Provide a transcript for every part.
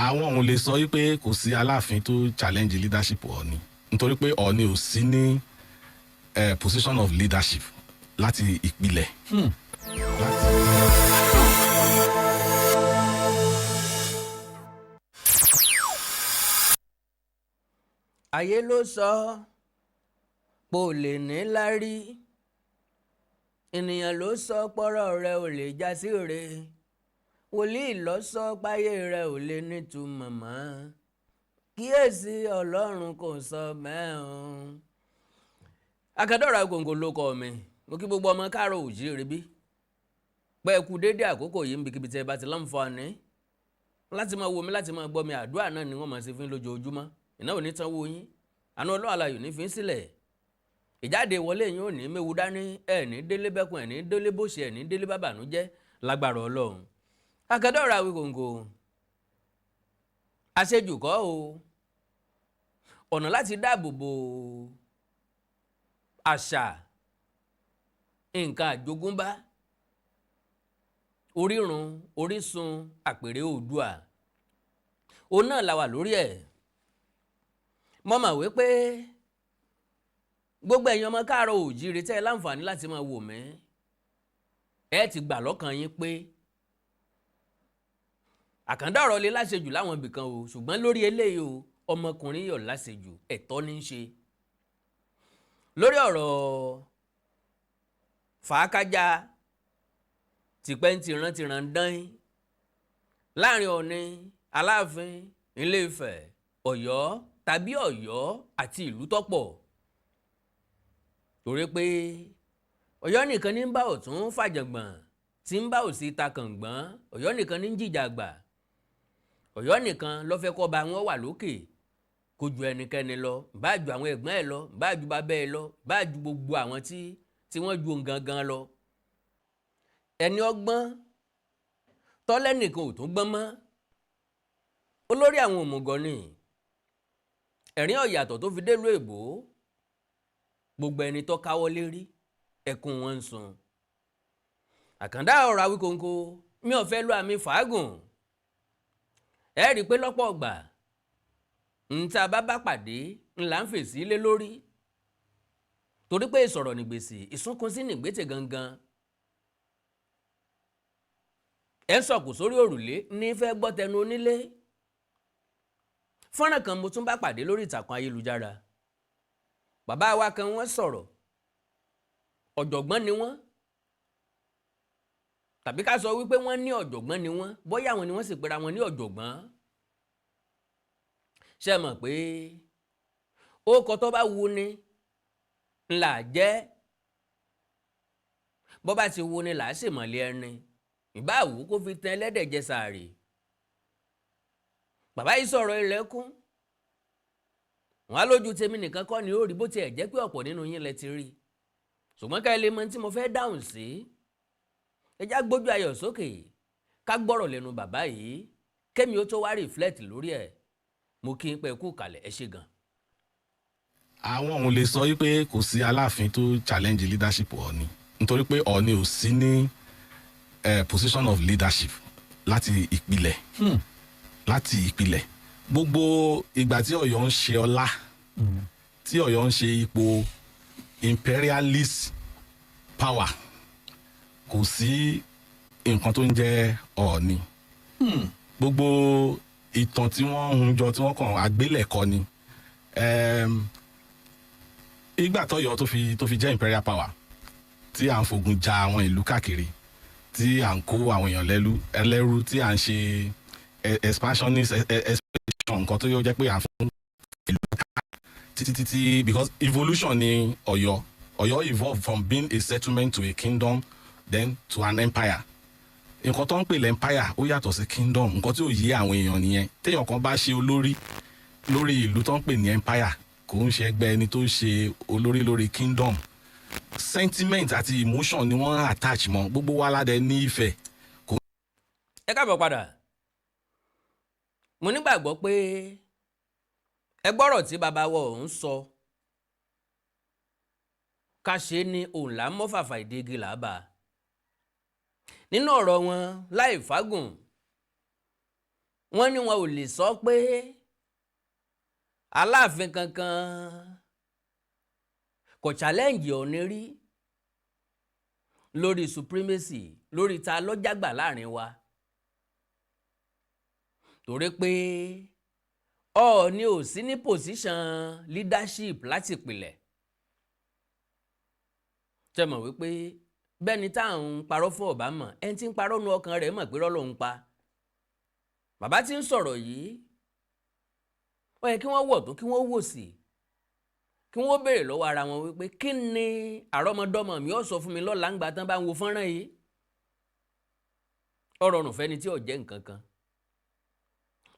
Àwọn òun lè sọ wípé kò sí Aláàfin tó challenge leadership Ọọ̀ni, nítorí pé Ọọ̀ni ò sí ní position of leadership láti ìpìlẹ̀. Láti. Ayé ló sọ pé ò lè ní láárí, ènìyàn ló sọ pọ́rọ̀ rẹ ò lè já sí re, wòlíì ló sọ páyé rẹ ò lè nítumọ̀ mọ́. Kíyèsí, Ọlọ́run kò sọ bẹ́ẹ̀ o. Akadọ́rà gbòǹgbò ló kọ mi. Mo kí gbogbo ọmọ káàárọ̀ òjíire bí pé ẹ kú déédéé àkókò yìí, níbikíbi tí ẹ bá ti láǹfààní láti máa wo mi, láti máa gbọ́ mi. Àdúrà náà ni wọ́n máa ṣe fún lójoojúmọ́. Iná ò ní tán wo yín, àánú Ọlọ́run àlàyé ní fi ń sílẹ̀, ìjáde wọlé yín ò ní méwu dání, ẹ̀ ní délé bẹ́kùn, ẹ̀ ní délé bóṣe, ẹ̀ ní délé bàbànújẹ́ lágbára Ọlọ́run. Akadọ́rà Awíkonko, àṣejù kọ́ o, ọ̀nà láti dáàbò bo àṣà, nǹkan àjogúnbá, orírun, orísun àpèrè Oòduà, òun náà la wà lórí ẹ̀. Mo mọ̀ wípé gbogbo ẹ̀yin ọmọ káàárọ̀ òjíire tẹ́ ẹ láǹfààní láti máa wò mí, ẹ ti gbà lọ́kàn yín pé àkàndá ọ̀rọ̀ lè láṣejù láwọn ibìkan o, ṣùgbọ́n lórí eléyìí o, ọmọkùnrin yọ̀ láṣejù, ẹ̀tọ́ ní í ṣe lórí ọ̀rọ̀ fàákájà tìpẹ́ ń tìran tìran dán láàrin Ọọ̀ni, Aláàfin, Ilé-Ifẹ̀, Ọ̀yọ́ tàbí Ọ̀yọ́ àti ìlú tọ́pọ̀, torí pé Ọ̀yọ́ nìkan ní ń bá ọ̀tún fàjàngbọ̀n tí ń bá òsì ta kàngbọ́n. Ọ̀yọ́ nìkan ní ń jìjà àgbà. Ọ̀yọ́ nìkan ló fẹ́ kó ba wọn wà lókè, kó ju ẹnikẹ́ni lọ, bá ju àwọn ẹ̀gbọ́n ẹ̀ lọ, bá ju bàbá ẹ̀ lọ, bá ju gbogbo àwọn tí wọ́n ju òun gangan lọ. Ẹni ọgbọ́n tọ́lẹ́nìkan ò tún gbọ́n mọ́, olórí àwọn òmùgọ̀ ni. Ẹ̀rín ọ̀yàtọ̀ tó fi délùú èbó, gbogbo ẹni tó káwọ́ lérí ẹkún wọn ń sun. Àkàndá ọ̀rọ̀ Awíkonko, mi ò fẹ́ lo àmì fàágùn. Ẹ rí i pé lọ́pọ̀ ọgbà níta bá bá pàdé ńlá ń fèsì lé lórí, torí pé ìsọ̀rọ̀ nìgbèsì, ìsúnkun sí nìgbètè gangan. Ẹ ń sọ̀kò sórí òrùlé ní fẹ́ gbọ́ tẹnu onílé. Fọ́nrán kan mo tún bá pàdé lórí ìtàkùn ayélujára. Bàbá wa kan, wọ́n sọ̀rọ̀, ọ̀jọ̀gbọ́n ni wọ́n, tàbí ká sọ wípé wọ́n ní ọ̀jọ̀gbọ́n ni wọ́n, bóyá àwọn ni wọ́n sì pera wọn ní ọ̀jọ̀gbọ́n. Ṣé ẹ mọ̀ pé ó kọ tó bá wu ni ńlá jẹ́, bó bá ti wu ni là á sì mọ̀lẹ́ ẹni ìbáwò kó fi tan ẹlẹ́dẹ̀ jẹ sàárè. Bàbá yìí sọ̀rọ̀, ilẹ̀kùn wọn á lójú tèmi nìkan kọ́ ni ó rí, bó tiẹ̀ jẹ́ pé ọ̀pọ̀ nínú yín lẹ ti rí, ṣùgbọ́n ká ẹ lè mọ tí mo fẹ́ dáhùn sí, ẹ já gbójú ayọ̀ sókè, ká gbọ́rọ̀ lẹ́nu bàbá yìí, kémi ó tó wá reflect lórí ẹ̀. Mo kí n pẹ́ kú kalẹ̀, ẹ ṣé gan. Àwọn òun lè sọ wípé kò sí Aláàfin tó challenge leadership Ọọ̀ni, nítorí pé Ọọ̀ni ò sí ní position of leadership láti ìpìlẹ̀. Láti ìpìlẹ̀, gbogbo ìgbà tí Ọ̀yọ́ ń ṣe ọlá, tí Ọ̀yọ́ ń ṣe ipò imperialist power, kò sí nǹkan tó ń jẹ́ Ọọ̀ni. Gbogbo ìtàn tí wọ́n ń jọ, tí wọ́n kàn àgbélẹ̀kọ ni. Ìgbà tọ́yọ́ tó fi jẹ́ imperial power, tí à ń fogun ja àwọn ìlú káàkiri, tí à ń kó àwọn èèyàn lẹ́lú ẹlẹ́rú, tí à ń ṣe expansionist expansion, nǹkan tó yóò jẹ́ pé à ń fún ìlú títí títí, because evolution ni Ọ̀yọ́. Ọ̀yọ́ evolved from being a settlement to a kingdom, then to an empire. Nǹkan tó ń pè lẹ́mpire ó yàtọ̀ sí kingdom. Nǹkan tí ò yé àwọn èèyàn nìyẹn. Téèyàn kan bá ṣe olórí lórí ìlú tó ń pè ní empire, kò ń ṣe ẹgbẹ́ ẹni tó ṣe olórí lórí kingdom. Sentiment àti emotion ni wọ́n attach mọ́. Gbogbo wa ládẹ ní ìfẹ́. Ẹ káàbọ̀ padà. Mo nígbàgbọ́ pé ẹ gbọ́rọ̀ tí bàbá wa òun sọ. Ká ṣe ní òun là ń mọ́ fàfà ìdígi là bá nínú ọ̀rọ̀ wọn láì fágùn. Wọ́n ní wọn ò lè sọ pé Aláàfin kankan kò challenge Ọọ̀ni rí lórí supremacy, lórí ta ló jágbà láàrin wa, torí pé Ọọ̀ni ò sí ní position leadership láti ìpìlẹ̀. Ṣe mọ̀ wípé bẹ́ẹ̀ni tá à ń parọ́ fún ọ̀bá mọ̀, ẹni tí ń parọ́ nu ọkàn rẹ̀ mọ̀ pé rọ́ ló ń pa. Bàbá tí ń sọ̀rọ̀ yìí, ó yẹ kí wọ́n wọ̀ tó, kí wọ́n wò sí, kí wọ́n béèrè lọ́wọ́ ara wọn wípé kí ni àrọ́mọdọ́mọ mi ó sọ fún mi lọ́la ńgbà tán bá ń wo fọ́nrán yìí? Ó rọrùn fẹ́ni tí ò jẹ́ nǹkan kan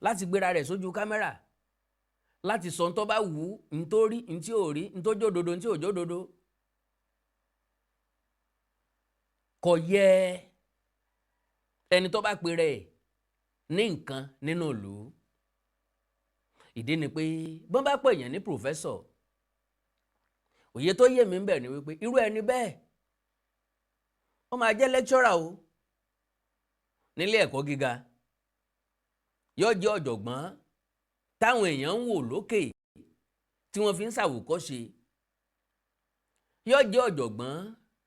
láti gbéra rẹ̀ sójú kámẹ́rà, láti sọ ntọ́ bá wù ú, ntó rí, ntí ò rí, ntó jódodo, ntí ò jódodo. Kò yẹ ẹni tó bá pe rẹ̀ ní nǹkan nínú ìlú. Ìdí ni pé bọ́n bá pè yàn ní professor, òye tó yé mi ń bẹ̀ ni wípé irú ẹni bẹ́ẹ̀, ó máa jẹ́ lecturer o nílé ẹ̀kọ́ gíga, yóò jẹ́ ọ̀jọ̀gbọ́n táwọn èèyàn ń wò lókè tí wọ́n fi ń ṣàwòkọ́ṣe, yóò jẹ́ ọ̀jọ̀gbọ́n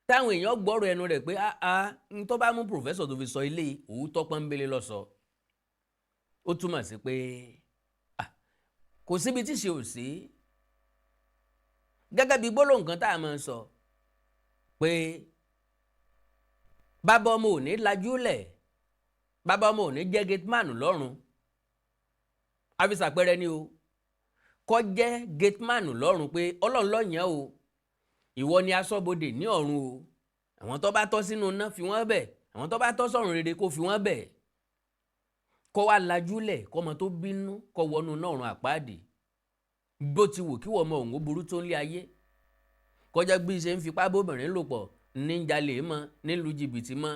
táwọn èèyàn gbọ́rọ̀ ẹnu rẹ̀ pé áá, ń tó bá mú professor tó fi sọ ilé òótọ́ pọ́nbélé lọ́sọ. Ó túmọ̀ sí pé kò síbi tí ṣe ò sí. Gẹ́gẹ́ bí gbólóhùn kan tá a máa ń sọ pé bàbá ọmọ ò ní lajú lẹ̀, bàbá ọmọ ò ní jẹ́ gateman lọ́run. Àfisàpẹrẹ ni o, kọ́ jẹ́ gateman lọ́run pé Ọlọ́run ló yàn o, ìwọ ni aṣọ́bodè ní ọ̀run o. Àwọn tó bá tọ́ sínú iná, fi wọ́n bẹ̀. Àwọn tó bá tọ́ sọ̀run rere, kó fi wọ́n bẹ̀. Kó wá lajúlẹ̀ kọ́mọ tó bínú kó wọnú náà ọ̀run àpáàdì. Bó ti wù kí wọ́n mọ òun ó burú tó ń lé ayé, kọjá bí ṣe ń fipá bóbìnrin lò pọ̀, ní ń jalè mọ́, ní lu jìbìtì mọ́,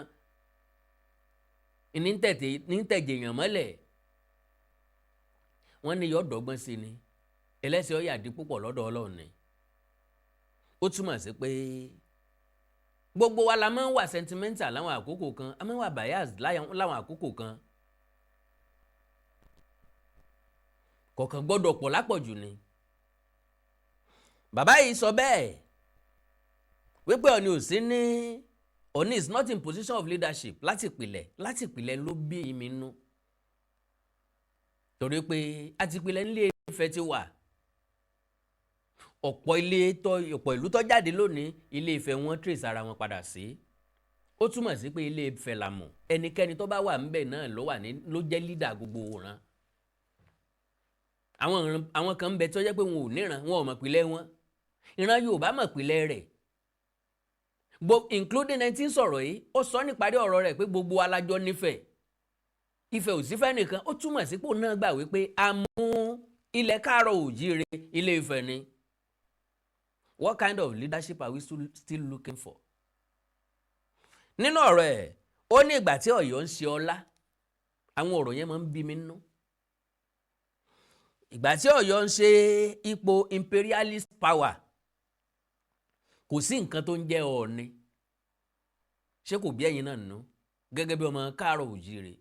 ní tẹ̀jẹ̀ èèyàn mọ́lẹ̀, wọ́n ní yọ dọ́gbọ́n sí ni ẹlẹ́sẹ̀ ọ̀yà di púpọ̀ lọ́dọ̀ Ọlọ́run ni. Ó túmọ̀ sí pé gbogbo wa la máa ń wà sentimental láwọn àkókò kan, a máa ń wà biased láwọn àkókò kan. Kọ̀ọ̀kan gbọ́dọ̀ pọ̀ lápọ̀jù ni. Bàbá yìí sọ bẹ́ẹ̀ wípé Ọọ̀ni ò sí ní, Ọọ̀ni is not in position of leadership láti ìpìlẹ̀. Láti ìpìlẹ̀ ló bí mi nú, torí pé àtìpìlẹ̀ nílé Ifẹ̀ ti wà. Ọ̀pọ̀ ilé tó, ọ̀pọ̀ ìlú tó jáde lónìí, Ilé Ifẹ̀ wọn trace ara wọn padà sí. Ó túmọ̀ sí pé Ilé Ifẹ̀ là mọ̀. Ẹnikẹ́ni tó bá wà ńbẹ̀ náà ló wà ní, ló jẹ́ leader gbogbo wọn. Àwọn kan ń bẹ tó jẹ́ pé wọn ò níran, wọn ò mọ̀ pìlẹ̀ wọn. Ìran Yorùbá mọ̀ pìlẹ̀ rẹ̀, including ẹni tí ń sọ̀rọ̀ yìí. Ó sọ níparí ọ̀rọ̀ rẹ̀ pé gbogbo alájọ nífẹ̀ẹ́, Ifẹ̀ ò sí fẹ́ nìkan. Ó túmọ̀ sí pé òun náà gbà wípé a mú ilẹ̀ káàárọ̀ òjíire, Ilé Ifẹ̀ ni. What kind of leadership are we still looking for? Nínú ọ̀rọ̀ ẹ̀, ó ní ìgbà tí Ọ̀yọ́ ń ṣe ọlá, àwọn ọ̀rọ̀ yẹn máa ń bí mi nínú. Ìgbà tí Ọ̀yọ́ ń ṣe ipò imperialist power, kò sí nǹkan tó ń jẹ́ Ọọ̀ni. Ṣé kò bí ẹ̀yin náà nínú gẹ́gẹ́ bí ọmọ káàárọ̀ òjíire?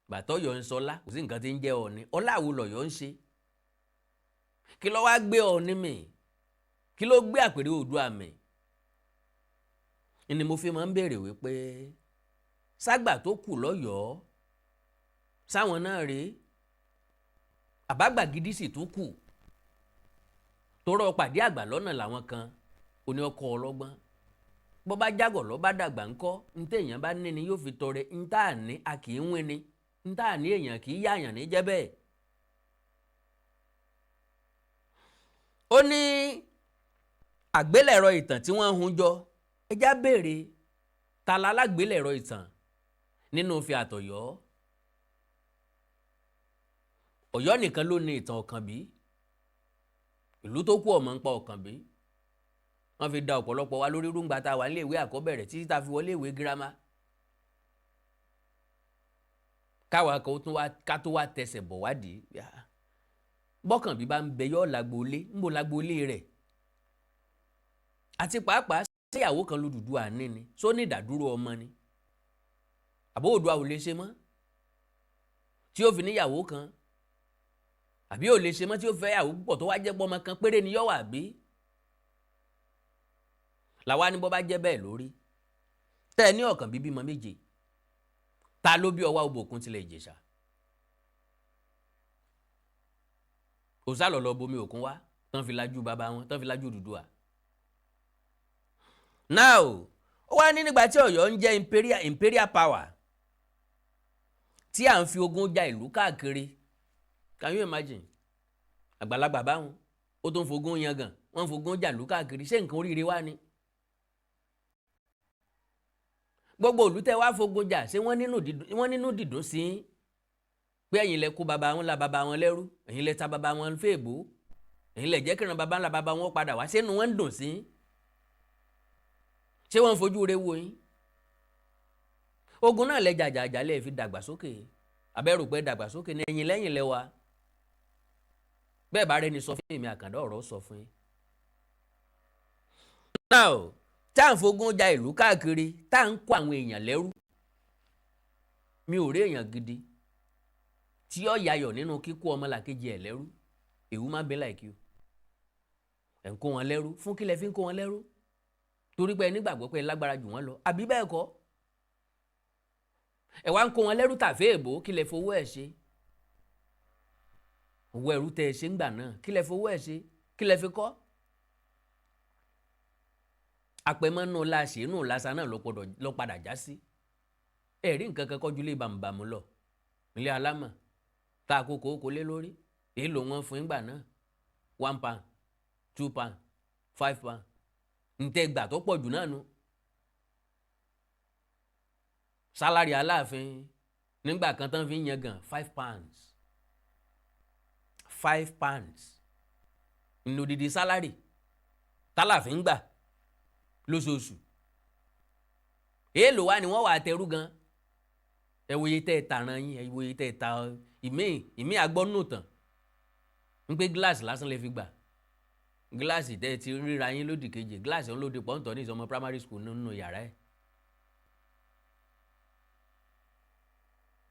Gbàtọ́ Ọ̀yọ́ ń sọlá, kò sí nǹkan tí ń jẹ́ Ọọ̀ni. Ọlá àwo lọ̀yọ́ ń ṣe? Kí ló wá gbé Ọọ̀ni mì? Kí ló gbé àpèrè Oòduà mì? Ni mo fi máa ń béèrè wípé ságbà tó kù lọ́yọ̀ọ́ sáwọn náà rèé, àbágbà gidi sì tún kù torọ́ pàdé àgbà lọ́nà làwọn kan oní ọkọ̀ ọlọ́gbọ́n. Bó bá jágọ̀ lọ́ bá dàgbà ńkọ́? Ntẹ́ èèyàn bá ní ni yóò fi tọrẹ. Ntá ní a kì í wín ni, ntá ní èèyàn kì í yáàyàn ní jẹ́ bẹ́ẹ̀. Ó ní àgbélẹ̀rọ ìtàn tí wọ́n ń hun jọ, ẹjá béèrè ta la alágbélẹ̀rọ ìtàn nínú fi àtọ̀yọ́. Ọ̀yọ́ nìkan ló ní ìtàn Ọ̀kànbí. Ìlú tó kú ọ̀mọ̀ ń pa Ọ̀kànbí. Wọ́n fi da ọ̀pọ̀lọpọ̀ wa lórí rúngbà tá a wà nílé ìwé àkọ́bẹ̀rẹ̀ títí tá a fi wọlé ìwé girama, káwa kan tún wá ká tó wá tẹsẹ̀ bọ̀ wádìí. Bọ́kànbí bá ń bẹ yọ́ lágboolé, ń bò lágboolé rẹ̀, àti pàápàá ṣéyàwó kan l'Odùduwà ní ni só ní ìdádúró ọmọ ni àbó Oòduà ò lè ṣe mọ́. Tí ó fi níyàwó kan àbí ò lè ṣe mọ́, tí ó fẹ́ yàwó púpọ̀, tó wá jẹ́ pọ́ ọmọ kan péré ni yọ́ wà bí. Làwa ní bọ́ bá jẹ́ bẹ́ẹ̀ lórí tẹ́ ẹ ní ọ̀kàn bíbí mọ méje, ta ló bí Ọwá Obòkun tilẹ̀ Ìjẹ̀ṣà? Òsàlọ̀ lọ bomi òkun wá tán fi lajú bàbá wọn, tán fi lajú Odùduwà. Now, ó wá ní nígbà tí Ọ̀yọ́ ń jẹ́ imperial power, tí à ń fi ogun ja ìlú káàkiri. Can you imagine? Àgbàlagbà báwọn ó tó ń fogun yangàn, wọ́n ń fogun jà ìlú káàkiri. Ṣé nǹkan oríire wá ni? Gbogbo ìlú tẹ́ wá fogun jà, ṣé wọ́n nínú dídùn sí pé ẹ̀yin lẹ kó baba wọn la baba wọn lẹ́rú, ẹ̀yin lẹ ta baba wọn fèèbó, ẹ̀yin lẹ jẹ́ kíran baba ńlá baba wọn padà wá? Sínú wọn ń dùn sí? Ṣé wọ́n ń fojú re wo yín? Ogun náà lẹ jàjàjà lẹ fi dàgbàsókè. Abẹ́rù pé dàgbàsókè ní ẹ̀yìn lẹ́yìn lẹ wa. Bẹ́ẹ̀ bá rẹni sọ fún èmi Àkàndá ọ̀rọ̀ sọ fún yín. Now, tá à ń fogun ja ìlú káàkiri, tá à ń kó àwọn èèyàn lẹ́rú, mi ò rí èèyàn gidi tí ó yayọ̀ nínú kíkó ọmọlàkejì ẹ̀ lẹ́rú. A human being like you, ẹ̀ ń kó wọn lẹ́rú. Fún kí lẹ fi ń kó wọn lẹ́rú? Torí pé ẹ nígbàgbọ́ pé ẹ lágbára jù wọ́n lọ, àbí bẹ́ẹ̀ kọ́? Ẹ wá ń kó wọn lẹ́rú tàfé èbó. Kí lẹ fowó ẹ̀ ṣe? Owó ẹrú tẹ ẹ ṣe ń gbà náà, kí lẹ fowó ẹ̀ ṣe? Kí lẹ fi kọ́? Àpẹmọ́nù la ṣèénù lásán náà ló padà já sí. Ẹ rí nǹkan kan kọjú lé bàmùbàmù lọ ilé alámọ̀ tá a kó kókó lé lórí. Èyí ló wọ́n fún ìgbà náà, £1, £2, £5, ntẹ gbà tó pọ̀ jù náà nu. Sálárì Aláàfin nígbà kan tán fi ń yan gan, £5, £5 nnodidi sálárì tálàfin gbà lóṣooṣù. Èèlò wa ni wọ́n wà tẹrú gan. Ẹ wòye tẹ́ ẹ tàràn yín, ẹ wòye tẹ́ ẹ ta ìmí ìmí àgbọ́nù tán ń pé gíláàsì lásán lè fi gbà. Gíláàsì tẹ́ ẹ ti ríra yín lódì kejì, gíláàsì ọ̀hún lóde pọ́ńtọ̀ ní ìsọmọ primary school nínú yàrá ẹ̀.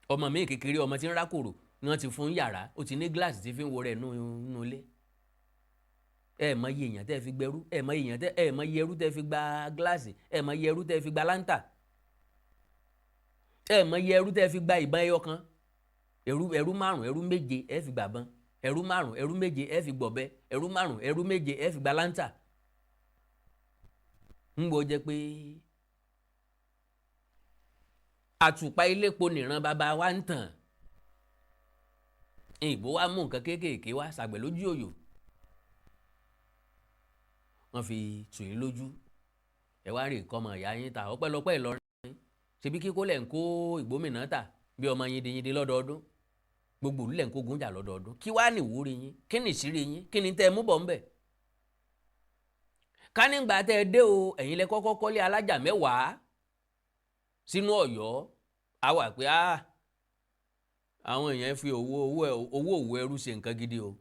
Ọmọ mi kékeré, ọmọ tí ń rákòrò ni wọ́n ti fún yàrá, ó ti ní gíláàsì tí fi ń wo rẹ̀ nínú ilé. Ẹ mọ iye èèyàn tẹ́ fi gbẹrú, ẹ mọ iye èèyàn tẹ́, ẹ mọ iye ẹrú tẹ́ fi gba gíláàsì, ẹ mọ iye ẹrú tẹ́ fi gba láńtà, ẹ mọ iye ẹrú tẹ́ fi gba ìbọn ẹyọ kan. Ẹrú márùn, ẹrú méje ẹ fi gbà bọn, ẹrú márùn, ẹrú méje ẹ fi gbọ̀bẹ, ẹrú márùn, ẹrú méje ẹ fi gba láńtà. Ń gbọ́ jẹ́ pé àtùpà ilépo nìran bàbá wa ń tàn. Ìbò wa mú nǹkan kéékèèké wá ṣàgbẹ̀ lójú òyò, wọ́n fi tù yín lójú. Ẹ wá rí nǹkan ọmọ ìyá yín ta. Ọpẹ́lọpẹ́ Ìlọrin, ṣebí kíkó lẹ̀ ń kó ìgbómìnà ta bí ọmọ yín lọ́dọọdún, gbogbo ìlú lẹ̀ ń kó gúnjà lọ́dọọdún. Kí wàá nìwúrí yín? Kí ni ìṣírí yín? Kí ni tẹ́ ẹ mú bọ̀ ńbẹ̀? Ká nígbà tẹ́ ẹ dé o, ẹ̀yin lẹ kọ́kọ́ kọ́lé alájà 10 sínú Ọ̀yọ́. A wà pé àwọn èèyàn fi owó òwò ẹrú ṣe nǹkan gidi o.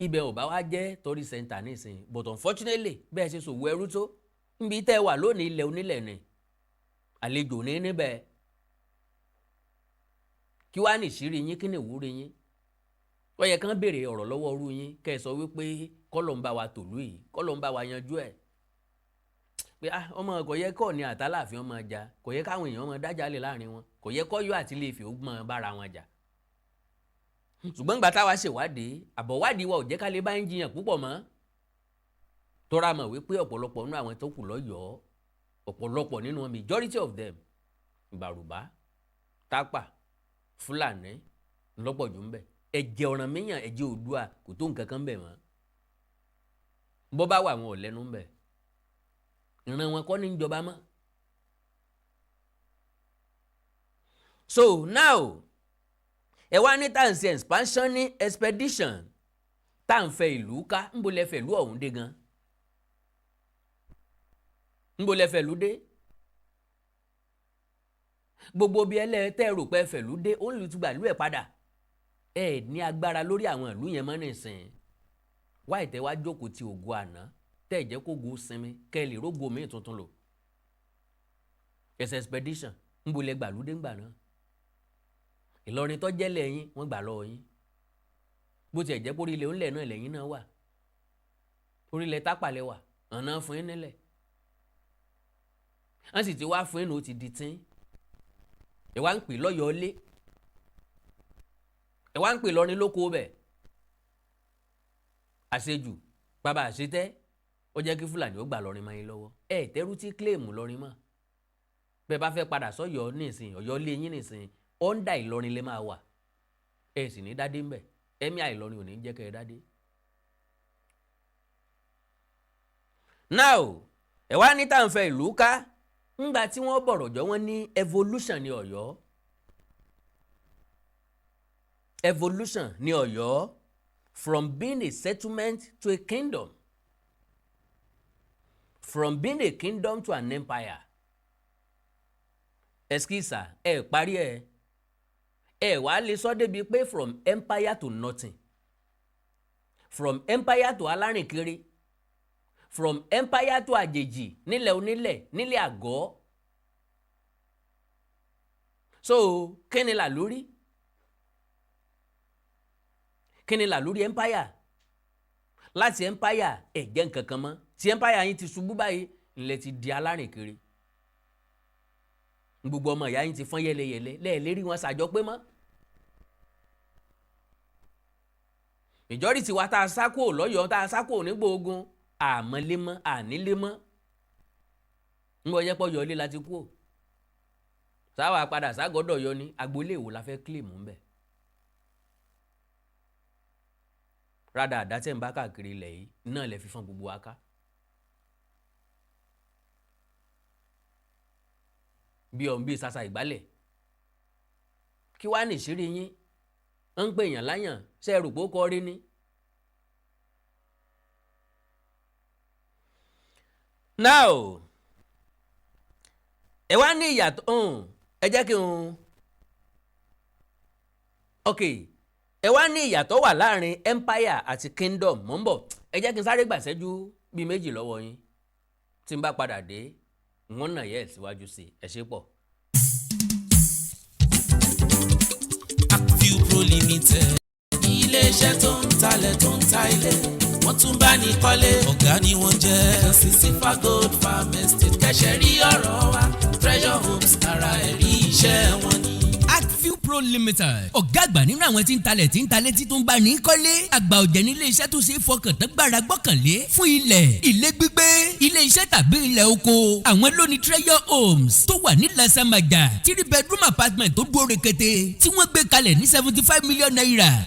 Ibẹ̀ ò bá wá jẹ́ tourist center nísìnyí, but unfortunately, bẹ́ẹ̀ ṣe ṣòwò ẹrú tó níbi tẹ́ ẹ wà lónìí, ilẹ̀ onílẹ̀ ni, àlejò ní níbẹ̀. Kí wàá ní ìṣírí yín? Kí ni ìwúrí yín? Ó yẹ kán béèrè ọ̀rọ̀ lọ́wọ́ ọrú yín, kẹ́ ẹ sọ wípé kọ́lọ̀ ń bá wa tòlú yìí, kọ́lọ̀ ń bá wa yanjú ẹ̀, pé ọmọ kò yẹ kọ́ ni àtàláàfin ọmọ jà, kò yẹ káwọn èèyàn ọmọ dájà lè láàrin wọn, kò yẹ kọ́ yọ àti Ilé Ifẹ̀ ó gbọ́n bára wọn jà. Ṣùgbọ́n gbà táwa ṣèwádìí, àbọ̀wádìí wa ò jẹ́ ká lè bá ń jiyàn púpọ̀ mọ́, tọ́ra mọ̀ wípé ọ̀pọ̀lọpọ̀ nínú àwọn tó kù lọ́yọ̀ọ́, ọ̀pọ̀lọpọ̀ nínú wọn, majority of them, Ìbàrùbá, Tápà, Fúlàní ńlọ́pọ̀ jù ń bẹ̀. Ẹ̀jẹ̀ Ọ̀rànmíyàn, ẹ̀jẹ̀ Oòduà kò tó nǹkan kan bẹ̀ mọ́. Bọ́ bá wà, wọn ò lẹ́nu ń bẹ̀. Ìran wọn kọ́ ní ìjọba mọ́. So now, ẹ wá ní tá à ń ṣe expansion ní expedition, tá à ń fẹ́ ìlú ká. Ńbo lẹ fẹ́ ìlú ọ̀hún dé gan? Ńbo lẹ fẹ́ ìlú dé? Gbogbo bí ẹlẹ́tẹ̀ rò pé fẹ́ ìlú dé, ó ń lu tùgbà ìlú ẹ̀ padà. Ẹ ní agbára lórí àwọn ìlú yẹn mọ́ nísìn. Wá ìtẹ́ wá jókòó ti ògo àná, tẹ́ ẹ̀ jẹ́ kó go sinmi, kẹ́ ẹ lè rógo míì tuntun lò. Ẹsẹ̀ expedition, ńbo lẹ gbàlúdé ńgbà náà? Ìlọrin tó jẹ́lẹ̀ yín, wọ́n gbà lọ́wọ́ yín. Bó tiẹ̀ jẹ́ pórí ilẹ̀ ńlẹ̀ náà lẹ́yìn náà wà, orílẹ̀ tápàlẹ̀ wà, ọ̀nà fún yín nílẹ̀, wọ́n sì ti wá fún yín ní, ó ti di tín. Ẹ wá ń pè lọ́yọ̀ọ́ lé, ẹ wá ń pè lọ́rin lóko bẹ̀. Àṣejù bàbá àṣetẹ́, ó jẹ́ kí Fúlàní ó gbà lọ́rin mọ́ yín lọ́wọ́. Ẹ tẹ́rù tí claim lọ́rin mọ́. Bẹ́ẹ̀ bá fẹ́ padà sọ́yọ́ nísìn, Ọ̀yọ́ lé yín nísìn, under Ìlọrin lè máa wà. Ẹ sì ní dádé ńbẹ̀, ẹ̀mí àìlọrin ò ní jẹ́ kẹ́ ẹ dádé. Now, ẹ wá ní tá à ń fẹ́ ìlú ká. Ńgbà tí wọ́n bọ̀rọ̀ jọ, wọ́n ní evolution ní Ọ̀yọ́, evolution ní Ọ̀yọ́, from being a settlement to a kingdom, from being a kingdom to an empire. Ẹskísà, ẹ parí ẹ, ẹ wàá lè sọ débi pé from empire to nothing, from empire to alárìnkiri, from empire to àjèjì nílẹ̀ onílẹ̀, nílẹ̀ àgọ́. So kí ni là lórí, kí ni là lórí empire? Láti empire, ẹ̀ jẹ́ nǹkan kan mọ́. Tí empire yín ti ṣubú báyìí, ńlẹ̀ ti di alárìnkiri. Gbogbo ọmọ ìyá yín ti fọ́n yẹlẹyẹlẹ, lẹ́ẹ̀lérí wọn ṣàjọ pé mọ́. Majority wa tá a sá kúrò lọ́yọ̀ọ́, tá a sá kúrò nígbà ogun, àmọ́lé mọ́, ànílé mọ́. Ń bọ́ yẹ́pọ̀ yọlé láti kúrò, sáwà padà ságọ́dọ̀ yọ ní agboolé ìwò la fẹ́ claim ń bẹ̀. Rádà àdá tẹ̀ ń bá káàkiri ilẹ̀ yìí náà lè fi fọ́n gbogbo wa ká. Bí ọ̀n bíi sasa ìgbálẹ̀, kí wàá nìṣírí yín ń pè yàn láyàn, ṣe é rò pé ó kọ́ rí ni. Now, ẹ wá ní ìyàtọ̀, ẹ jẹ́ kí n, ok, ẹ wá ní ìyàtọ̀ wà láàrin empire àti kingdom. Mò ń bọ̀, ẹ jẹ́ kí n sáré gbàṣẹ́jú bíi 2 lọ́wọ́ yín. Tí n bá padà dé, wọ́n nà yẹ́ ẹ̀ síwájú sí ẹ ṣe pọ̀. Akview Pro Limited, iléeṣẹ́ tó ń talẹ̀, tó ń ta ilé, wọ́n tún bá ní kọ́lé. Ọ̀gá ni wọ́n jẹ́. Kàn sí Sifa Gold Farm Estate, kẹ́sẹ̀ rí ọ̀rọ̀ wa. Treasure Homes, ara ẹ̀rí iṣẹ́ wọn ni. Akview Pro Limited, ọ̀gá àgbà nínú àwọn tí ń talẹ̀, tí ń talẹ̀, tí tó ń bá ní kọ́lé. Àgbà ọ̀jẹ̀ ní ilé iṣẹ́ tó ṣe é fọkàn tán, gbára gbọ́kànlé fún ilẹ̀, ilé gbígbé, ilé iṣẹ́ tàbí ilẹ̀ oko. Àwọn ló ní Treasure Homes tó wà ní Lasamaja, three bedroom apartment tó dúró rekete tí wọ́n gbé kalẹ̀ ní ₦75 million.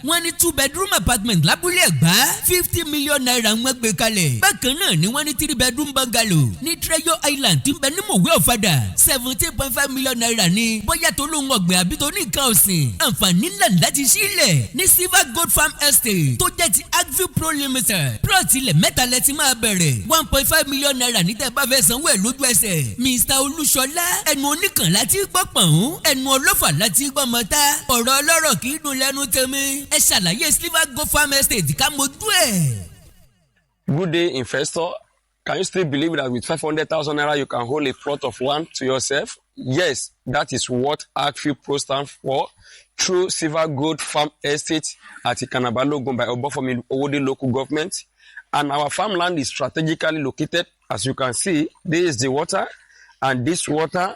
Wọ́n ní two bedroom apartment lábúlé Ẹ̀gbá, ₦50 million wọ́n gbé kalẹ̀. Bákan náà ni wọ́n ní three bedroom bungalow ní Treasure Island tí ń bẹ ní Mòwe Ọ̀fadà, ₦17.5 million ní. Bóyá tó lóun ọ̀gbìn àbí tó ní nǹkan ọ̀sìn, àǹfààní ńlá láti sílẹ̀ ní Silver Gold Farm Estate tó jẹ́ ti Agview Pro Limited. Plot ilẹ̀ mẹ́ta lẹ ti máa bẹ̀rẹ̀, ₦1.5 million ní tẹ́ bá fẹ́ sanwó ẹ̀ lójú ẹsẹ̀. Mr Olúṣọlá, ẹnu oníkan láti gbọ́ pọ̀n, ẹnu ọlọ́fà láti gbọ́ mọ́ta. Ọ̀rọ̀ ọlọ́rọ̀ kì í dùn lẹ́nu tèmi. Ẹ ṣàlàyé Silver Gold Farm Estate ká mojú ẹ̀. Good day, investor. Can you still believe that with 500,000 naira you can hold a plot of land to yourself? Yes, that is what Agview Pro stands for. Through Silver Gold Farm Estate at Ikanabalogun by Obafemi Owode local government. And our farmland is strategically located. As you can see, this is the water, and this water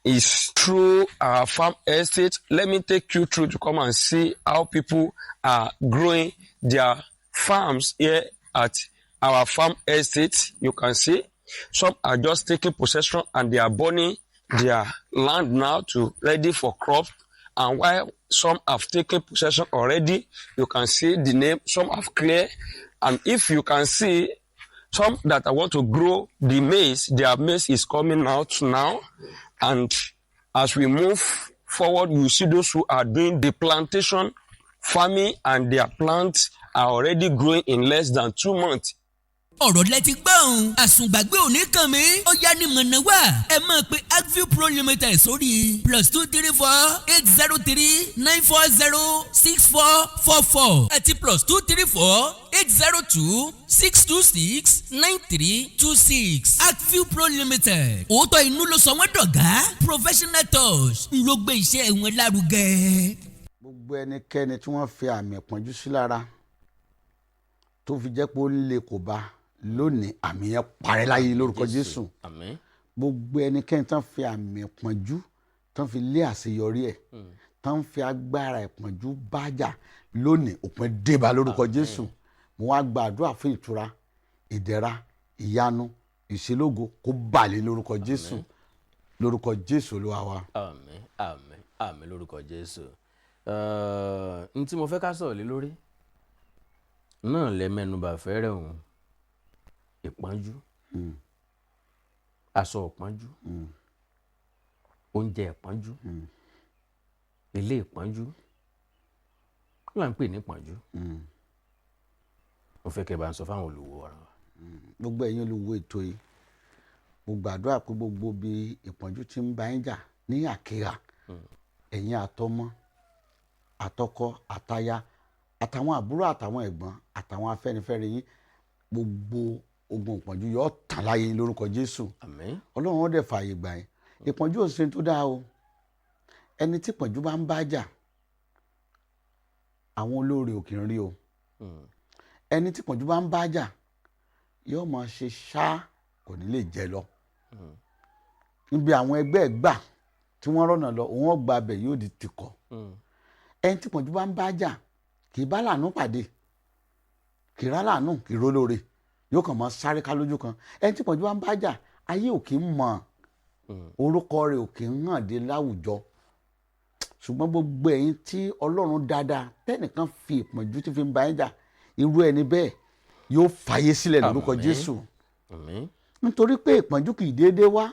is through our farm estate. Let me take you through to come and see how people are growing their farms here at our farm estate. You can see some are just taking possession and they are burning their land now to ready for crop. And while some have taken possession already, you can see the name, some have cleared. And if you can see some that I want to grow the maize, their maize is coming out now. And as we move forward, you see those who are doing the plantation farming, and their plants are already growing in less than 2 months. Ọ̀rọ̀ lẹ ti gbọ́n, àsùngbàgbé òní kàn mí. Ó yá ní mọ̀nà wá, ẹ máa pe Agview Pro Limited sórí +234 803 940 6444 àti +234 802 626 9326. Agview Pro Limited, òótọ́ inú ló sọ wọ́n dọ̀gá. Professional touch ń ló gbé iṣẹ́ wọn lárugẹ. Gbogbo ẹnikẹ́ni tí wọ́n fi àmì ìpọ́njú sí lára tó fi jẹ́ pé ó lè kó bá lónìí, àmì yẹn parẹ́ láyé lórúkọ Jésù. Àmín. Gbogbo ẹnikẹ́ni tí wọ́n fi àmì ìpọ́njú tí wọ́n fi lé àṣeyọrí ẹ̀, tí wọ́n fi agbára ìpọ́njú bájà lónìí, òpin débá lórúkọ Jésù. Mo wá gba àdúrà fún ìtura, ìdẹ̀ra, ìyanu, ìṣelógo kó bà lé lórúkọ Jésù, lórúkọ Jésù Olúwa wa. Àmín, àmín, àmín lórúkọ Jésù. N tí mo fẹ́ ká sọ̀rọ̀ lé lórí náà lẹ mẹ́nubà fẹ́rẹ̀ òun: ìpọ́njú, aṣọ ìpọ́njú, oúnjẹ ìpọ́njú, ilé ìpọ́njú. Kí ló ń pè ní ìpọ́njú? Mo fẹ́ kẹ́ bá ń sọ fáwọn olùwò ọ̀rọ̀ wa. Gbogbo ẹ̀yin olùwò ètò yìí, mo gbàdúrà pé gbogbo bí ìpọ́njú ti ń bá yín jà ní àkírà, ẹ̀yin àtọmọ, àtọkọ, àtaya, àtàwọn àbúrò, àtàwọn ẹ̀gbọ́n, àtàwọn afẹ́nifẹ́re yín, gbogbo ogun ìpọ́njú yóò tán láyé yín lórúkọ Jésù. Àmín. Ọlọ́run ó dẹ̀ fààyè gbà yín. Ìpọ́njú ò sí tó dáa o. Ẹni tí ìpọ́njú bá ń bá jà, àwọn olóore ò kì í rí o. Ẹni tí ìpọ́njú bá ń bá jà yóò máa ṣe ṣáá, kò ní lè jẹ lọ níbi àwọn ẹgbẹ́ ẹ̀ gbà tí wọ́n rọ̀nà lọ, òun ọgbà abẹ yóò di tìkọ̀. Ẹni tí ìpọ́njú bá ń bá jà kì í bá làánú pàdé, kì í rá làánú, kì í rólóore, yóò kàn máa sáré ká lójú kan. Ẹni tí ìpọ́njú bá ń bá jà, ayé ò kì í mọ̀, orúkọ rẹ̀ ò kì í hàn dé láwùjọ. Ṣùgbọ́n gbogbo ẹ̀yin tí Ọlọ́run dáadáa tẹ́nìkan fi ìpọ́njú tí fi ń bá yín jà, irú ẹni bẹ́ẹ̀ yóò fàyè sílẹ̀ lórúkọ Àmín. Jésù. Àmín. Nítorí pé ìpọ́njú kì í déédéé wá,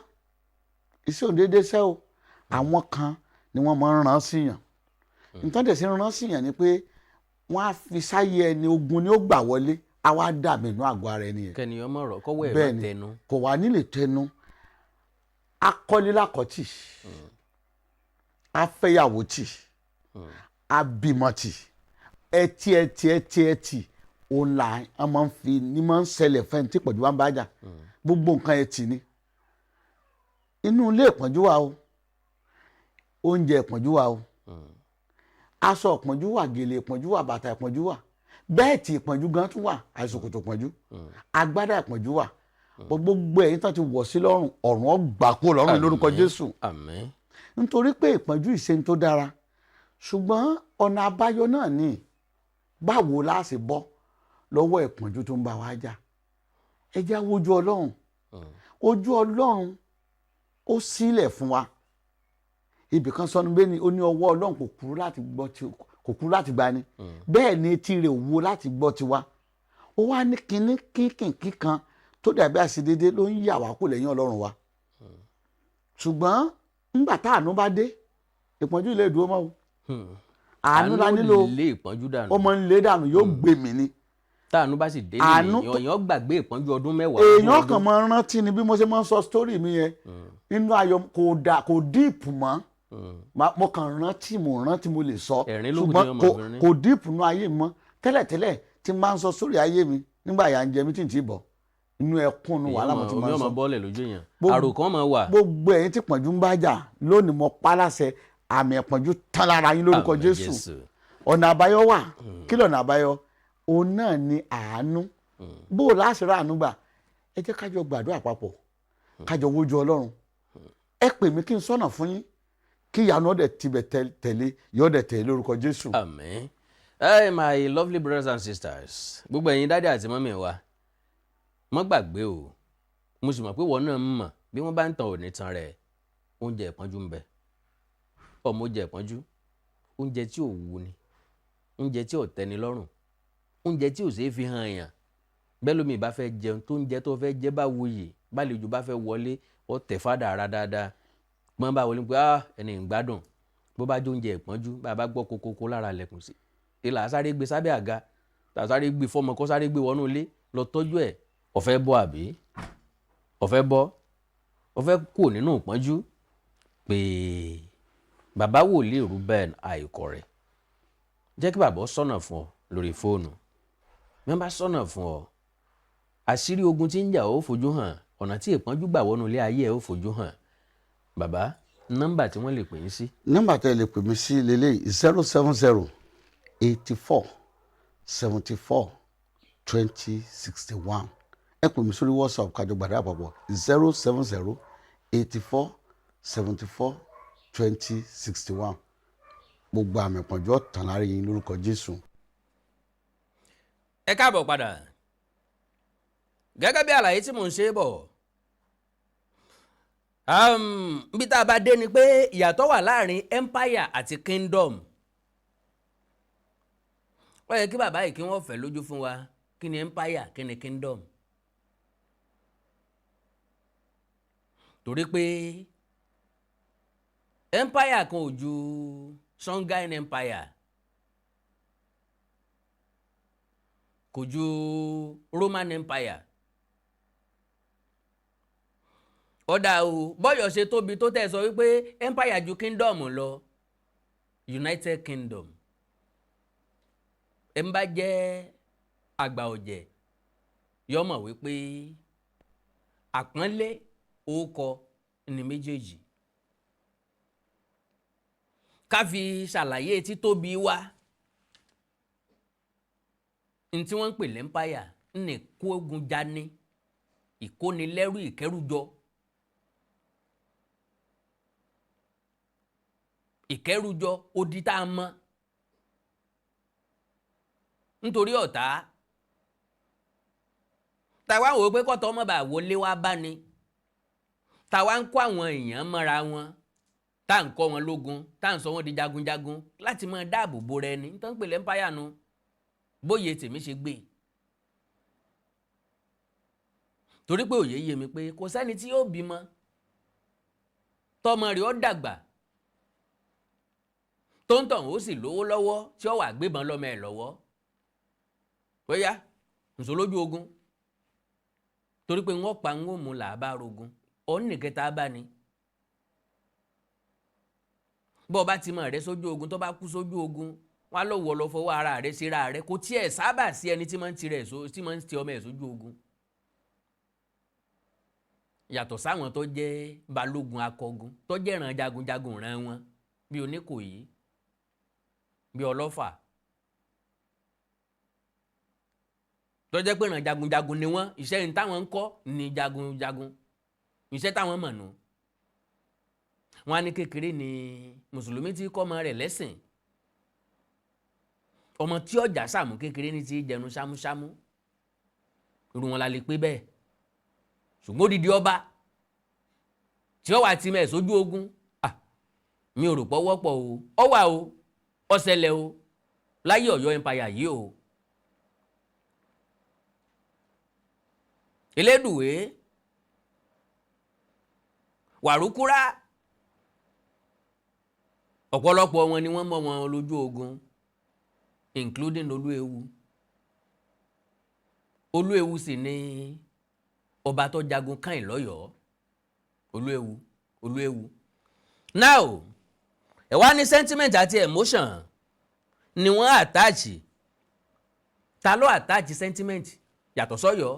iṣẹ́ òun déédéé sẹ́ o. Àwọn kan ni wọ́n máa ń rán síyàn. Nítorí dẹ̀ sí rán síyàn ni pé wọ́n á fi sáyé ẹni, ogun ni ó gbà wọlé, á wá dàbí inú àgọ́ ara ẹni yẹn. Kẹ́ni ọmọ rọ̀ kọ́wọ́ ẹ̀ má Bẹ́ẹ̀ ni. tẹnu. Kò wá nílè tẹnu, akọ́lélákọ̀tì, afẹ́yàwó tì, abímọ tì, ẹtì ẹtì ẹtì ẹtì, òun là á máa ń fi ní máa ń ṣẹlẹ̀ fẹ́ni tí ìpọ́njú bá ń bá jà. Gbogbo nǹkan ẹtì ni. Inú ilé ìpọ́njú wà o, oúnjẹ ìpọ́njú wà o, aṣọ ìpọ́njú wà, gèlè ìpọ́njú wà, bàtà ìpọ́njú wà, bẹ́ẹ̀tì ìpọ́njú gan tún wà, àìsòkòtò ìpọ́njú, agbádá ìpọ́njú wà. Gbogbo ẹ̀yin tán ti wọ̀ sí lọ́rùn, ọ̀run ọgbà kó lọ́rùn lórúkọ Àmín. Jésù. Àmín. Nítorí pé ìpọ́njú ìṣe tó dára, ṣùgbọ́n ọ̀nà àbáyọ náà ni báwo la ṣe bọ́ lọ́wọ́ ìpọ́njú tó ń bá wa jà? Ẹ jẹ́ á wojú Ọlọ́run. Ojú Ọlọ́run ó sílẹ̀ fún wa. Ibì kan sọnù bẹ́ẹ̀ ni ó ní ọwọ́ Ọlọ́run kò kúrú láti gbọ́ ti, kò kúrú láti gbani, bẹ́ẹ̀ ni etí rẹ̀ ò wo láti gbọ́ tiwa. Ó wá ní kinní kínkìnkín kan tó dàbí àṣedédé ló ń yà wá kó lẹ́yìn Ọlọ́run wa. Ṣùgbọ́n ńgbà tá àánú bá dé, ìpọ́njú ilé ìdúró mọ́ o. Àánú la nílò. Lé ìpọ́njú dànù. Ó máa ń lé dànù, yóò gbé mi ni. Táànú bá sì dé Àánú ní èèyàn gbàgbé ìpọ́njú ọdún 10. Èèyàn ogún kàn ọdún. máa rántí ni bí mo ṣe máa ń sọ story mi yẹn nínú ayọ̀, kò dà, kò deep mọ́. Mo kàn rántí, mo rántí, mo lè sọ. Ẹ̀rín ló kù tí Ṣùgbọ́n wọ́n kò máa fi rín. kò deep nínú ayé mi mọ́. Tẹ́lẹ̀tẹ́lẹ̀ tí n máa ń sọ sórí ayé mi nígbà yà ń jẹ mí tí n ti bọ̀ inú ẹkún nu wàhálà, mo ti omi máa ń ọmọ sọ. bọ́ọ̀lẹ̀ lójú èèyàn. Àròkàn máa wà. Gbogbo ẹ̀yin tí pọ̀njú ń bá jà lónìí, mo pa láṣẹ, àmì ẹ̀pọ̀njú tán lára yín lórúkọ Àmín. Jésù. Ọ̀nà àbáyọ wà. Kí lọ̀nà àbáyọ? Òun náà ni àánú. Bó o láṣẹ rà àánú gbà, ẹ jẹ́ kájọ gbàdúrà papọ̀, kájọ wojú Ọlọ́run. Ẹ pè mí kí n sọ̀nà fún yín, kí ìyanu ọ̀dẹ̀ tibẹ̀ tẹ̀lé, yọ̀ọ́dẹ̀ tẹ̀lé lórúkọ Jésù. Àmín. Hey, my lovely brothers and sisters, gbogbo ẹ̀yin daddy àti mummy wa, mọ́ gbàgbé o. Mo sì mọ̀ pé wọ́n náà ń mọ̀ bí wọ́n bá ń tan òní tan rẹ̀. Oúnjẹ ìpọ́njú ń bẹ, ọmọ oúnjẹ ìpọ́njú, oúnjẹ tí ò wù ni, oúnjẹ tí ò tẹ́ni lọ́rùn, oúnjẹ tí ò ṣeé fi hàn èèyàn. Bẹ́ẹ̀ lómi ìbá fẹ́ jẹun, tó ń jẹ tó fẹ́ jẹ bá wuyì, bálejò bá fẹ́ wọlé, ó tẹ̀ fádà ara dáadáa, pọ́n bá wọlé pé, "Ah, ẹni ń gbádùn." Bó bá jó oúnjẹ ìpọ́njú, bá a bá gbọ́ kokoko lára lẹ̀kùn sí ìlà, sáré gbé sábẹ́ àga, tà sáré gbé fọmọ kó sáré gbé wọnú ilé lọ tọ́jú ẹ̀. Ọ̀fẹ́ bọ́ àbí ọ̀fẹ́ bọ́, ọ̀fẹ́ kù nínú ìpọ́njú, pé bàbá wòlíì Reuben Àìkọ̀rẹ́, jẹ́ kí bàbá sọ̀nà fún ọ lórí fóònù. Bí wọ́n bá sọ̀nà fún ọ, àṣírí ogun tí ń jà ó fojú hàn, ọ̀nà tí ìpọ́njú gbà wọnú ilé ayé ẹ̀ ó fojú hàn. Bàbá. Nọ́mbà tí wọ́n lè pè yín sí. Nọ́mbà tẹ́ ẹ lè pè mí sí lélẹ́yìí: 070 84 74 20 61. Ẹ pè mí sórí WhatsApp, kájọ gbàdúrà papọ̀: 070 84 74 20 61. Gbogbo àmì ìpọ́njú ọ̀tàn lára yín lórúkọ Jésù. Ẹ káàbọ̀ padà. Gẹ́gẹ́ bí àlàyé tí mò ń ṣe bọ̀, bí tá a bá dé ni pé ìyàtọ̀ wà láàrin empire àti kingdom. Ó yẹ kí bàbá yìí kí wọ́n fẹ́ lójú fún wa, kí ni empire, kí ni kingdom, torí pé empire kan ò ju Songhai Empire, kò ju Roman Empire. Ọ̀dà o, bọ́yọ̀ ṣe tóbi tó tẹ̀ sọ wípé empire ju kingdom lọ, United Kingdom, ẹ̀ ń bá jẹ́ àgbà ọ̀jẹ̀ yọ mọ̀ wípé àpọ́nlé orúkọ ní méjèèjì. Ká fi ṣàlàyé títóbi wa ní tí wọ́n ń pè l'empire ní kógun jani, ìkónilẹ́rú, ìkẹ́rùjọ, ìkẹ́rùjọ odi tá a mọ̀ nítorí ọ̀tá tàwa wò ó pé kọ́tọ̀ ọmọ bá wọlé wá bá ni, tàwa ń kó àwọn èèyàn mọ́ra wọn, tá à ń kọ́ wọn lógun, tá à ń sọ wọn di jagunjagun láti máa dáàbò bo rẹ ni nítorí pé l'empire nu bóyè tèmi ṣe gbé, torí pé òye yé mi pé kò sẹ́ni tí yóò bímọ tọmọ rẹ̀ ó dàgbà tó ń tàn ó sì lówó lọ́wọ́ tí ó wà gbébọn lọ́mọ ẹ̀ lọ́wọ́ bóyá nṣó lójú ogun, torí pé wọ́n pa ń mú làbá rogun ọ̀nìkẹta bá ní. Bọ́ ọ bá ti mọ̀ rẹ sójú ogun, tó bá kú sójú ogun, wọn á lọ wọ̀ lọ fọwọ́ ara rẹ síra rẹ. Kò tiẹ̀ sábà sí ẹni tí máa ń tirẹ̀ tí máa ń ti ọmọ ẹ̀ sójú ogun, yàtọ̀ sáwọn tó jẹ́ balógun akọgun tó jẹ́ ìran jagunjagun ìran wọn bí Oníkòyí, bí Ọlọ́fà, tó jẹ́ pé ìran jagunjagun ni wọ́n. Iṣẹ́ ní táwọn ń kọ́ ni jagunjagun, iṣẹ́ táwọn mọ̀ nù. Wọ́n á ní kékeré ni mùsùlùmí ti kọ́ ọmọ rẹ̀ lẹ́sìn, ọmọ tí ọjà sàmú kékeré ní ti jẹnu ṣámúṣámú, irú wọn la lè pé bẹ́ẹ̀. Ṣùgbọ́n odidi ọba tí ó wà tí mẹ́ sójú ogun, mi ò rò pọ̀ wọ́pọ̀ o, ọ wà o, ó ṣẹlẹ̀ o láyé Ọ̀yọ́ empire yìí o. Elédùwé Wàrúkúrá, ọ̀pọ̀lọpọ̀ wọn ni wọ́n mọ̀ wọn lójú ogun, including Olúewu. Olúewu sì ni ọba tó jagun káìn lọ́yọ̀ọ́. Olúewu, Olúewu. Now ẹ wá ní sentiment àti emotion ni wọ́n attach. Ta ló attach sentiment yàtọ̀ sọ́yọ́?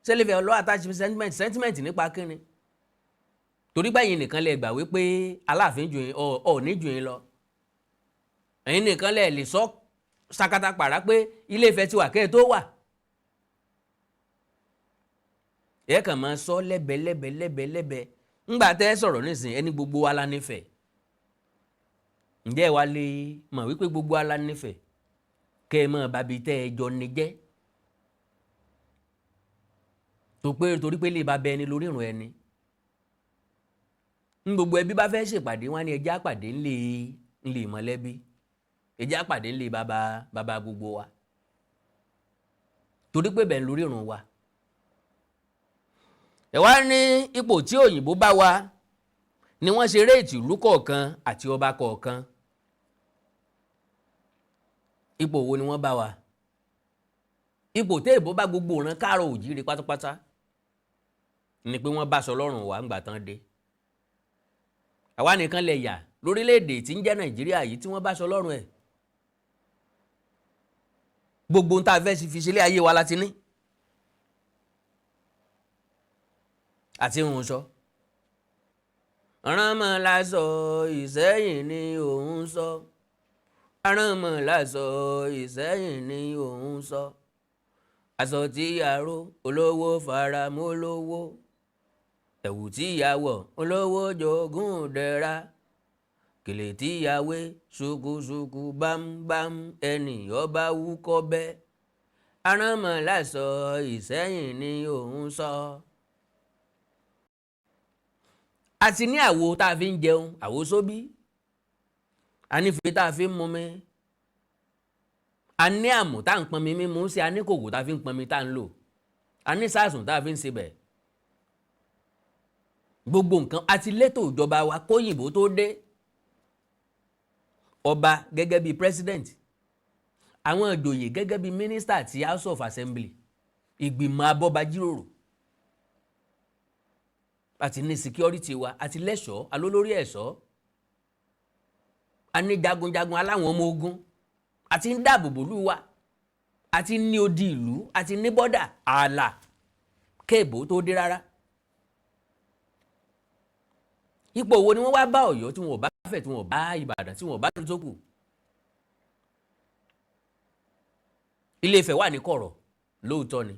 Sẹ́lẹ̀fẹ̀ ló attach sentiment? Sentiment nípa kíni? Torí báyìí nìkan lè gbà wípé Aláàfin jù yín, Ọọ̀ni jù yín lọ. Ẹ̀yin nìkan lè lè sọ sakata pàrà pé Ilé Ifẹ̀ ti wà kẹ́ ẹ tó wà. Ẹ kàn máa sọ lẹ́bẹ̀ẹ́ lẹ́bẹ̀ẹ́ lẹ́bẹ̀ẹ́ lẹ́bẹ̀ẹ́. Ńgbà tẹ́ ẹ sọ̀rọ̀ nísìnyí, ẹni gbogbo wa la nífẹ̀ẹ́. Ǹjẹ́ ẹ wá lè mọ̀ wípé gbogbo wa la nífẹ̀ẹ́ kẹ́ ẹ mọ̀ bàbí tẹ́ ẹ jọ ní jẹ́ tó pé torí pé lè ba bẹ ẹni lórí ìrùn ẹni. Ń gbogbo ẹbí bá fẹ́ ṣèpàdé, wọn ni ẹjẹ́ àpàdé ńlé ńlé mọ̀lẹ́bí, ẹjẹ́ àpàdé ńlé bàbá bàbá gbogbo wa, torí pé bẹ́ẹ̀ lórí ìrùn wa. Ẹ wá ní ipò tí òyìnbó bá wa ni wọ́n ṣe réètì ìlú kọ̀ọ̀kan àti ọba kọ̀ọ̀kan. Ipò wo ni wọ́n bá wa? Ipò tí èbó bá gbogbo ìran káàrọ̀ òjíire pátápátá ni pé wọ́n bá sọ lọ́rùn wa ńgbà tán dé. Àwa nìkan lè yà lórílẹ̀‐èdè tí ń jẹ́ Nàìjíríà yìí tí wọ́n bá sọ lọ́rùn ẹ̀. Gbogbo ohun tá a fẹ́ fi ṣe ilé ayé wa láti ní àti ìrùn sọ. Aránmọ́lásọ Ìsẹ́yìn ni òun sọ. Aránmọ́lásọ Ìsẹ́yìn ni òun sọ. Aṣọ tí aró olówó fara mọ́ olówó, ẹ̀wù tí a wọ̀ olówó jogún dẹ̀ra, gèlè tí a wé ṣùkùṣùkù bámbám, ẹnì ọba wúkọ́ bẹ́. Aránmọ́lásọ Ìsẹ́yìn ni òun sọ. A ti ní àwo tá a fi ń jẹun, àwo sóbí, a ní ife tá a fi ń mumi, a ní àmù tá à ń pọnmi mímu sí, a ní kòkò tá a fi ń pọnmi tá a ń lò, a ní sásùn tá a fi ń sebẹ̀. Gbogbo nǹkan a ti létò ìjọba wa kóyìnbó tó dé. Ọba gẹ́gẹ́ bíi president, àwọn ìjòyè gẹ́gẹ́ bíi minister àti House of Assembly, ìgbìmọ̀ abọ́bajíròrò, àti ní security wa, àti lẹ́ṣọ̀ọ́, alólórí ẹ̀ṣọ́, a ní jagunjagun, aláwọn ọmọ ogun, àti ń dáàbò bòlú wa, àti ní odi ìlú, àti ní bọ́dà ààlà kéèbó tó dé rárá. Ipò wo ni wọ́n wá bá Ọ̀yọ́ tí wọn ò bá Ifẹ̀, tí wọn ò bá Ìbàdàn, tí wọn ò bá tó kù? Ilé Ifẹ̀ wà ní kọ̀rọ̀ lóòótọ́ ni.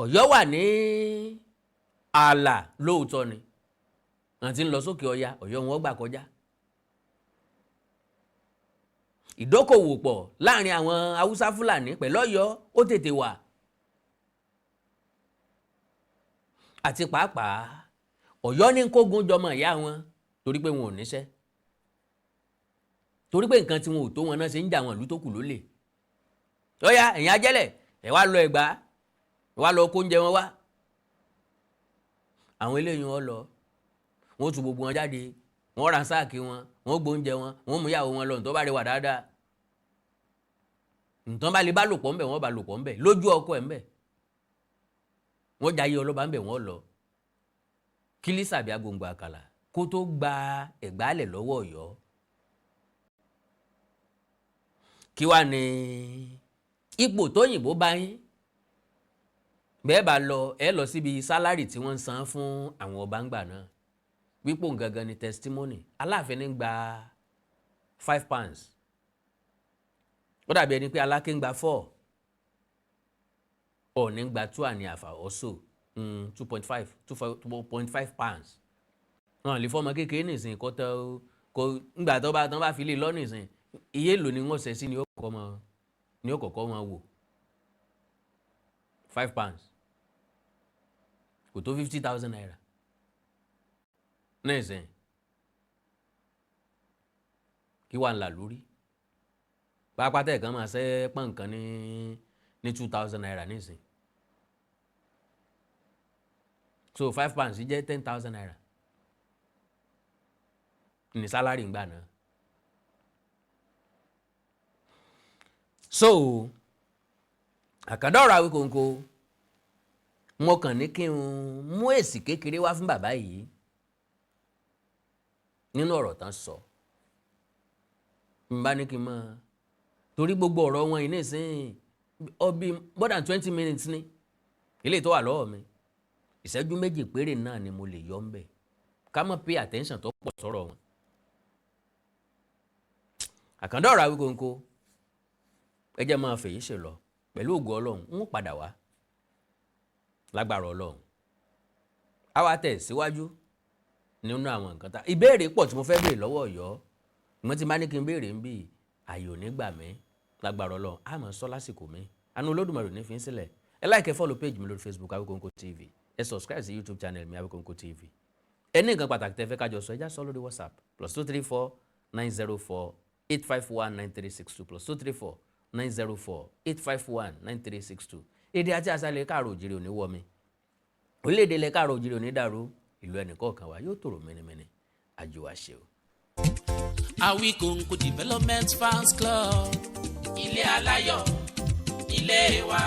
Ọ̀yọ́ wà ní ààlà lóòótọ́ ni. Wọ́n ti ń lọ sókè Ọya, Ọ̀yọ́ wọn gbà kọjá. Ìdókòwò pọ̀ láàrin àwọn Haúsá Fúlàní pẹ̀lú Ọ̀yọ́ ó tètè wà. Àti pàápàá Ọ̀yọ́ ní kógun jọmọ ìyá wọn torí pé wọn ò níṣẹ́, torí pé nǹkan tí wọn ò tó wọn náà ṣe ń jà wọn ìlú tó kù lólè. Ọ̀yá ẹ̀yin ajẹ́lẹ̀ ẹ̀ wá lọ Ẹ̀gbá, ẹ̀ wá lọ kó oúnjẹ wọn wá. Àwọn eléyìí wọn lọ, wọn ó tú gbogbo wọn jáde, wọn ra sáàkì wọn, wọn ó gbóúnjẹ wọn, wọn ó mú ìyàwó wọn lọ ntọ́ bá rẹwà dáadáa, ntọ́ bá lè bá lò pọ̀ ńbẹ̀, wọ́n bá lò pọ̀ ńbẹ̀ lójú ọkọ ẹ̀ ńbẹ̀, wọ́n jayé ọlọ́ba ńbẹ̀, wọ́n lọ. Kí Lísàbí Agbòǹgbò Àkàlà kó tó gba Ẹ̀gbálẹ̀ lọ́wọ́ Ọ̀yọ́. Kí wá ní ipò tóyìnbó bá yín? Bẹ́ẹ̀ bá lọ, ẹ lọ síbi sálárì tí wọ́n ń san fún àwọn ọba ńgbà náà. Wípò gangan ni testimony. Aláàfin ní gba £5. Ó dàbí ẹni pé Aláké ń gba 4, Ọọ̀ni ń gba 2.5 or so, 2.5, £2.5. Wọn lè fọmọ kékeré nìsín kó tẹ kó ńgbà tó bá tán bá fi lè lọ nìsín, iye èlò ni wọ́n ṣẹ̀ sí ni ó kọ́kọ́ mọ, ni ó kọ́kọ́ mọ wò. £5 kò tó 50,000 naira nìsín. Kí wàá là lórí pápátá ẹ̀kan máa ṣẹ́ pọ́n nǹkan ní 2,000 naira nìsín. So £5 jẹ́ 10,000 naira ní sálárì ńgbà náà. So àkàndá ọ̀rọ̀ Awíkonko, mo kàn ní kí n mú èsì kékeré wá fún bàbá yìí nínú ọ̀rọ̀ tán sọ. N bá ní kí n mọ̀ torí gbogbo ọ̀rọ̀ wọn yìí nísìnyí ọbí more than 20 minutes ni eléyìí tó wà lọ́wọ́ mi. Ìṣẹ́jú méjì péré náà ni mo lè yọ ńbẹ̀. Ká má pay attention tó pọ̀ sọ̀rọ̀ wọn. Àkàndá ọ̀rọ̀ Awíkonko, ẹ jẹ́ máa fèyí ṣe lọ pẹ̀lú ògo Ọlọ́run, ń padà wá lágbára Ọlọ́run. A wá tẹ̀ síwájú nínú àwọn nǹkan tá ìbéèrè pọ̀ tí mo fẹ́ béèrè lọ́wọ́ Ọ̀yọ́. Mo ti máa ní kí n béèrè ń bì, ààyè ò ní gbà mí lágbára Ọlọ́run. A máa sọ lásìkò mi. Àánú Olódùmarè ò ní fi ń sílẹ̀. Ẹ like, ẹ follow page mi lórí Facebook Awikonko TV. Ẹ subscribe sí YouTube channel mi Awikonko TV. Ẹ ní nǹkan pàtàkì tẹ́ fẹ́ kájọ sọ, ẹ já sọ lórí WhatsApp +234 904 851 9362, +234 904 851 9362. Èdè àti àṣà ilẹ̀ káàrọ̀ òjìrì ò ní wọ̀ mi, orílẹ̀-èdè ilẹ̀ káàrọ̀ òjìrì ò ní dàrú, ìlú ẹnìkọ̀ọ̀kan wa yóò tòrò mẹ́nimẹ́ni. Àjò wa ṣe o. Awikonko Development Fans Club, ilé aláyọ̀ ilé wa.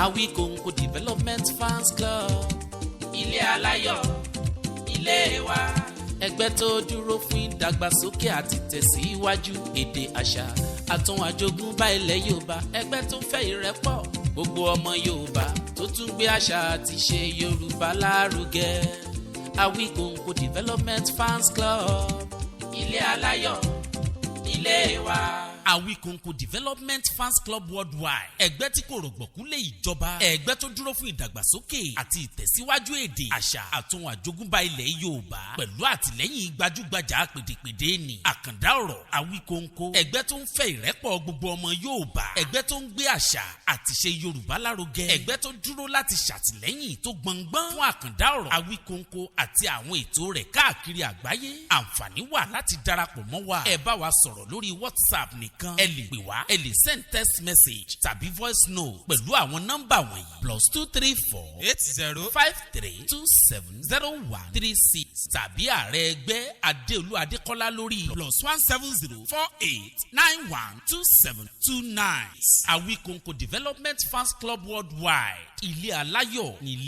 Awikonko Development Fans Club, ilé aláyọ̀ ilé wa. Ẹgbẹ́ tó dúró fún ìdàgbàsókè àti tẹ̀síwájú èdè, àṣà àtún àjogúnbá ilẹ̀ Yorùbá. Ẹgbẹ́ tó fẹ́ ìrẹ́pọ̀ gbogbo ọmọ Yorùbá tó Tó tún gbé àṣà àti ìṣe Yorùbá lárugẹ. Awikonko Development Fans Club, ilé aláyọ̀ ilé wa. Awikonko Development Fans Club Worldwide, ẹgbẹ́ tí kò rọ̀gbọ̀kú lé ìjọba, ẹgbẹ́ tó dúró fún ìdàgbàsókè àti ìtẹ̀síwájú èdè, àṣà àtun àjogúnbá ilẹ̀ Yorùbá, pẹ̀lú àtìlẹ́yìn gbajúgbajà pèdèpèdè ní àkàndá ọ̀rọ̀ Awikonko, ẹgbẹ́ tó ń fẹ́ ìrẹ́pọ̀ gbogbo ọmọ Yorùbá, ẹgbẹ́ tó ń gbé àṣà àti ìṣe Yorùbá lárugẹ, ẹgbẹ́ tó dúró láti ṣàtìlẹ́yìn tó gbọngbọ́n fún àkàndá ọ̀rọ̀ Awikonko àti àwọn ètò rẹ̀ káàkiri àgbáyé. Àǹfààní wà láti darapọ̀ mọ́ wa. Ẹ bá wa sọ̀rọ̀ lórí WhatsApp nìkan, ẹ lè pè wá, ẹ lè send text message tàbí voice note pẹ̀lú àwọn nọ́mbà wọ̀nyí: +234 80 53270136, tàbí ààrẹ ẹgbẹ́ Adéolú Adékọ́lá lórí +17048912729. Awikonko Development Fans Club Worldwide, ilé aláyọ̀ ní.